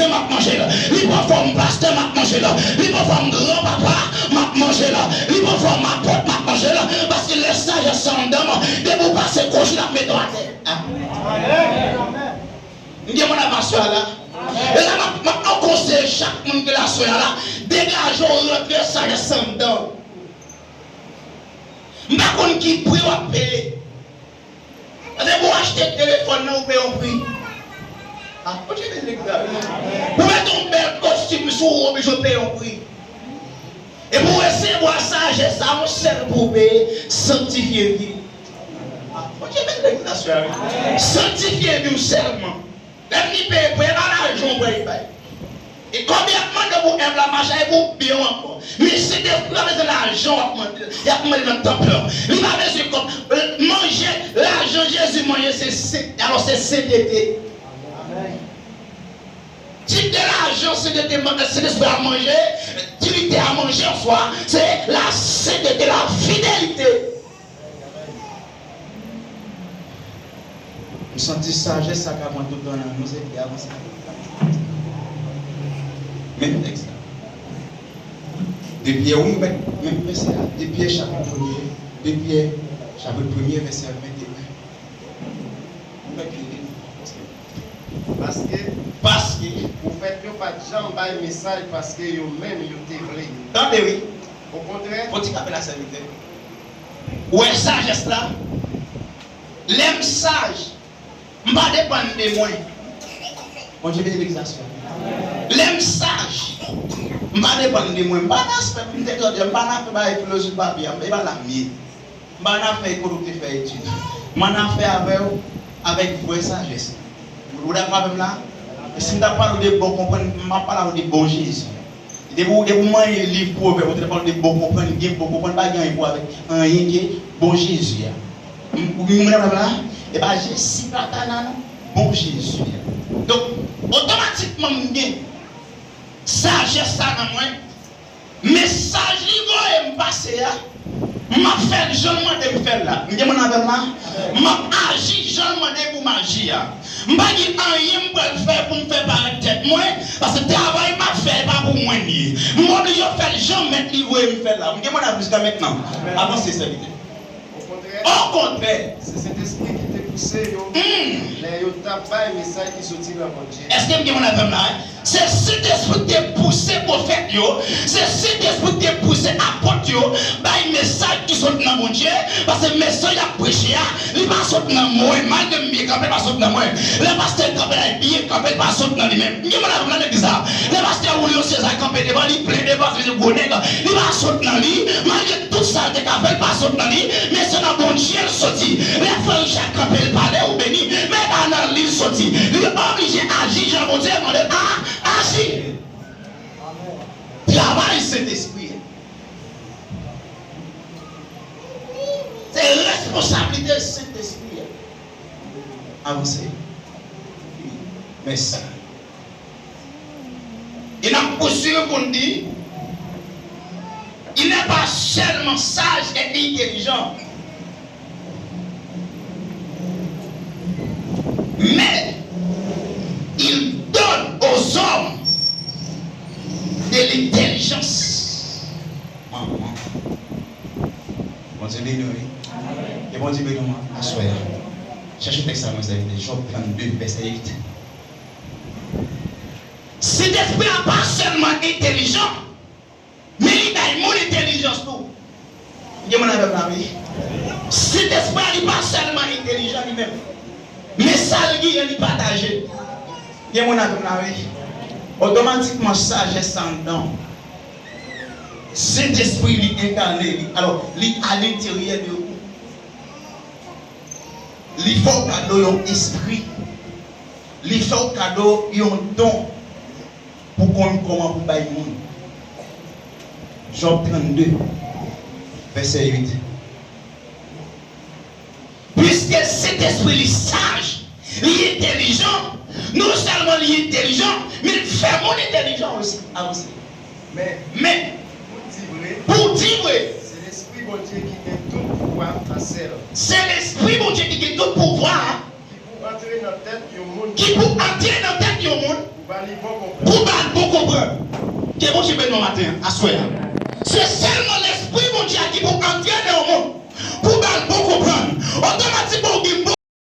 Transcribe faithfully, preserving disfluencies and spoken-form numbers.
m ap manje l. Li pran fòm pastè, m ap manje l. Li pran fòm gran papa, m ap manje l. Li pran fòm apot, m ap manje l. Paske lè sajès sa anndan m, depi w pase kwochi, l ap mete w atè. M gen moun avè aswè a la. E la, m ap, m ap konseye chak moun ki la aswè a la, degaje w, rantre sajès sa anndan w. M pa konn ki pri w ap peye. Paske pou w achte telefòn nan, ou peye yon pri. Ah, Bondye beni legliz la, wi. Pou mete yon bèl kostim sou ou, w oblije peye yon pri. E pou w resevwa sajès sa, yon sèl pri w peye, sanktifye vi w. Ah, Bondye beni legliz la, frè, wi. Sanktifye vi w sèlman. Lè m di peye, peye pa lajan w pral bay. E kòb y ap mande w pou èv la mache, e pou byen w ankò. Men Sentespri pa bezwen lajan w ap mande l. Y ap mande nan tanp lan. Li pa bezwen kòb. Manje, lajan Jezi manje, se sen, alò se sentete. Tip de lajan sentete, Sentespri a manje, dignité a manje an swa, se la sentete, la fidelite. M santi sajès sa ka pran tout tan nan nou, se ki avanse. Menm tèks la. De Pyè, wi, menm, menm vèsè a. De Pyè, chapit premye. De Pyè, chapit premye, vèsè venteyen. Ou mèt li li. Paske, paske, pwofèt yo pa t janm bay mesaj paske yo menm yo te vle. Tande, wi. Okontrè. Fò ti kanpe la, sèvitè. Ou wè sajès la? Lè m saj, m pa depann de mwen. Bondye beni legliz la, sè. Lè m saj, m pa depann de mwen. M pa nan aspè pou m te tande, m pa nan afè bay filozofi papye a, e pa la m ye. M pa nan afè ekonomik te fè etid. M nan afè avè w, avèk vrè sajès. Ou dakò avè m la? E si m ta pale w de bon konprann, m ap pale w de bon Jezi. Depi w, depi w manyen liv Pwovèb, ou te pale w de bon konprann, gen bon konprann, pa gen anyen pou avèk anyen ke bon Jezi a. M, ou konprann avè m la? E pa Jesi Patana non, bon Jezi a. Donk, otomatikman m gen sajès sa nan mwen. Mesaj li voye m pase a, m ap fè l jan l mande m fè l la. M gen moun avè m la? M ap aji jan l mande pou m aji a. M pa gen anyen m pral fè pou m fè parèt tèt mwen, paske travay m ap fè, e pa pou mwen li ye. M oblije fè l jan mèt li voye m fè l la. M gen moun avè m jiska mentnan. Avanse, sèvitè. Okontrè, okontrè, se Sentespri ki te pouse yo lè yo t ap bay mesaj ki soti nan Bondye. Èske m gen moun avè m la? Se Sentespri ki te pouse pwofèt yo, se Sentespri ki te pouse apot yo bay mesaj ki sot nan Bondye, paske mesaj y ap preche a, li pa sot nan mwen, malgre m byen kanpe, li pa sot nan mwen. Lè pastè kanpe la, li byen kanpe, li pa sot nan li menm. M gen moun avè m nan legliz la. Lè pastè Julio César kanpe devan, li plen devan, li gwo nèg, li pa sot nan li, malgre tout sa l te ka fè, l pa sot nan li, men se nan Bondye l soti. Lè frè Richard kanpe, l pale, ou beni, men pa nan li l soti. Li oblije aji jan Bondye mande l a-, aji. Travay Sentespri a. Se responsablite Sentespri a. Avanse. Mèsi. E n ap pouswiv pou n di, il n'est pas seulement sage et intelligent, mais il donne aux hommes de l'intelligence. Bondye beni w, wi. Ke Bondye beni w aswè a. Chèche tèks la, mwen, sèvitè. Jòb trannde, vèsè uit. Sentespri a pa sèlman entèlijan, men li bay moun entèlijans tou. Gen moun avè m la, wi. Sentespri a, li pa sèlman entèlijan li menm, men sa l genyen, li pataje. Gen moun avè m la, wi. Otomatikman, sajès sa anndan w. Sentespri, li enkane, li, alò, li alenteryè de ou. Li fè w kado yon espri. Li fè w kado yon don pou konn kòman pou bay moun. Jòb trannde, vèsè uit. Piske Sentespri li saj, li entèlijan, non sèlman li entèlijan, men li fè moun entèlijan osi. Avanse. Men, men, pou di vre, pou di vre, se Lespri Bondye ki gen tout pouvwa a sèl. Se Lespri Bondye ki gen tout pouvwa a. Ki pou antre nan tèt yon moun. Ki pou antre nan tèt yon moun. Pou ba l bon konprann. Ke Bondye beni w maten an, aswè a. Se sèlman Lespri Bondye a ki pou antre